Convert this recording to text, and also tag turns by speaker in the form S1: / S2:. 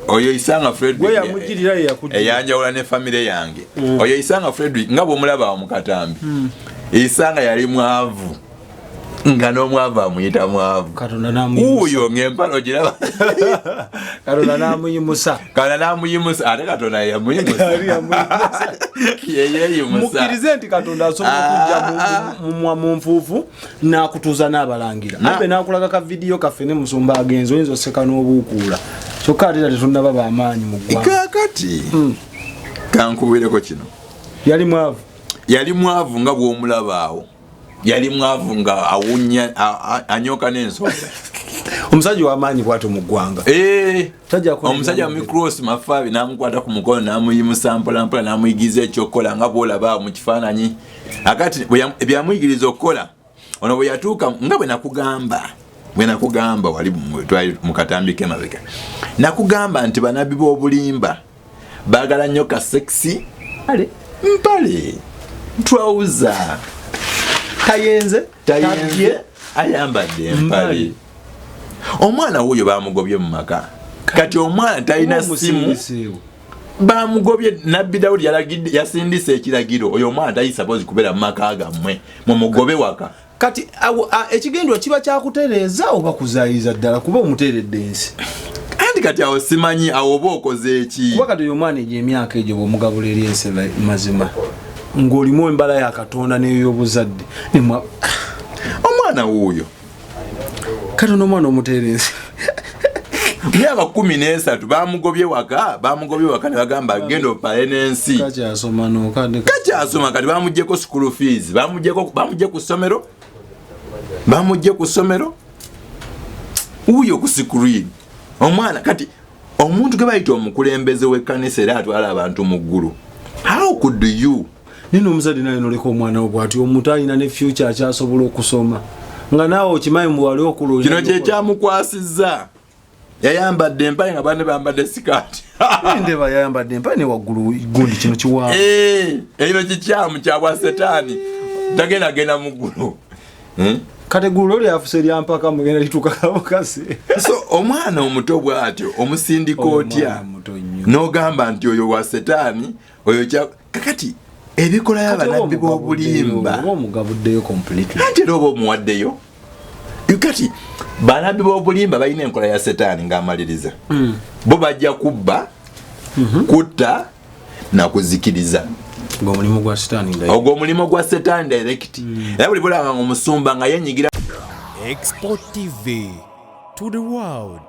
S1: Oyo Isanga Fredrick
S2: Gwe yamugirira, ye yakugirira.
S1: Eyanjawula ne famire yange. Oyo Isanga Fredrick nga bwomulaba awo mu katambi, Isanga yali mwavu nga n'omwavu amuyita mwavu.
S2: Katonda n'amuyimusa.
S1: Wuuyo ng'empala ogiraba.
S2: Katonda n'amuyimusa.
S1: Katonda n'amuyimusa, ate Katonda yeyamuyimusa.
S2: Yali yamuyimusa.
S1: Yeyeyimusa.
S2: Mukkirize nti Katonda asobola okujja mu nfuufu n'akutuuza n'abalangira. Abe n'akulaga ka vidiyo kaffe ne musumba agenzi, oyinza oseka n'obuukuula, kyokka ate era tetunnaba bamaanyi mu ggwanga.
S1: Kakati kankubireko kino.
S2: Yali mwavu.
S1: Yali mwavu nga bw'omulaba awo, yali mwavu nga awunya anyoka n'ensonga.
S2: Omusajja w'amaanyi bwatyo mu ggwanga. Tajja kulinda
S1: Omusajja
S2: mugere.
S1: Micros Mafaabi n'amukwata ku mukono n'amuyimusa mpolampola, n'amuyigiriza ekyokukola nga bw'olaba awo mu kifaananyi. Akati byamuyigiriza okukola ono bwe yatuuka, nga bwe nakugamba wali twali mu katambi k'emabega, nakugamba nti banabbi b'obulimba baagala nnyo ka sexy.
S2: Ale.
S1: Mpale, trouser.
S2: Tayenze.
S1: Tayenze, ayambadde empale. Omwana wuuyo bamugobye mu maka. Kati omwana talina simu.
S2: Omusindiseewo.
S1: Bamugobye. Nabbi Dawudi yalagidde, yasindise ekiragiro, oyo omwana tali supposed kubeera mu maka gammwe, mumugobe waka.
S2: Kati awo, ekigendwa kiba kyakutereeza oba kuzayiza ddala, kuba omuteeredde ensi?
S1: Anti kati awo simanyi awo oba okoze eki.
S2: Kuba kati oyo omwana egyo emyaka egyo bwomugabula eri ensi, mazima ng'olimu embala ya Katonda n'ey'obuzadde.
S1: Omwana wuuyo.
S2: Kati n'omwana omuteera ensi.
S1: Myaka 13, bamugobye waka, bamugobye waka ne bagamba genda opale n'ensi.
S2: Kakyasoma nokande.
S1: Kakyasoma. Kati bamugyeko school fees, bamugyeko, bamugye ku ssomero, bamugye ku ssomero. Wuuyo ku screen omwana. Kati omuntu gwe bayita omukulembeze w'ekkanisa era atwala abantu mu ggulu, how could you?
S2: Naye n'omuzadde naye noleka omwana wo bwati, omuntu alina ne future, akyasobola okusoma, nga naawe okimanyi mbu wali okula.
S1: Kino kyekyamukwasizza, yayambadde empale nga banne bambadde sikaati.
S2: Ndeba yayambadde empale ne waggulu gundi kino kiwaawo.
S1: Eh, ekino kikyamu kyabwa setaani, tagenda genda mu ggulu. Eh?
S2: Kati eggulu lyafuse lyampaka, mugenda lituuka kabukasi.
S1: So omwana omuto bw'atyo omusindika otya?
S2: Omwana muto nnyo.
S1: N'ogamba nti oyo wa setaani, oyo kya kakati ebikola y'abanabbi b'obulimba.
S2: Oba omugabuddeyo completely.
S1: Anti era oba omuwaddeyo. Kati banabbi b'obulimba balina enkola ya setaani ng'amaliriza, bo bajja kubba, kutta nakuzikiriza.
S2: Ng'omulimu gwa sitaani nga
S1: Ogwo omulimu gwa setaani direct. Era buli bulaba nga omusumba nga yenyigira
S3: Export TV to the world.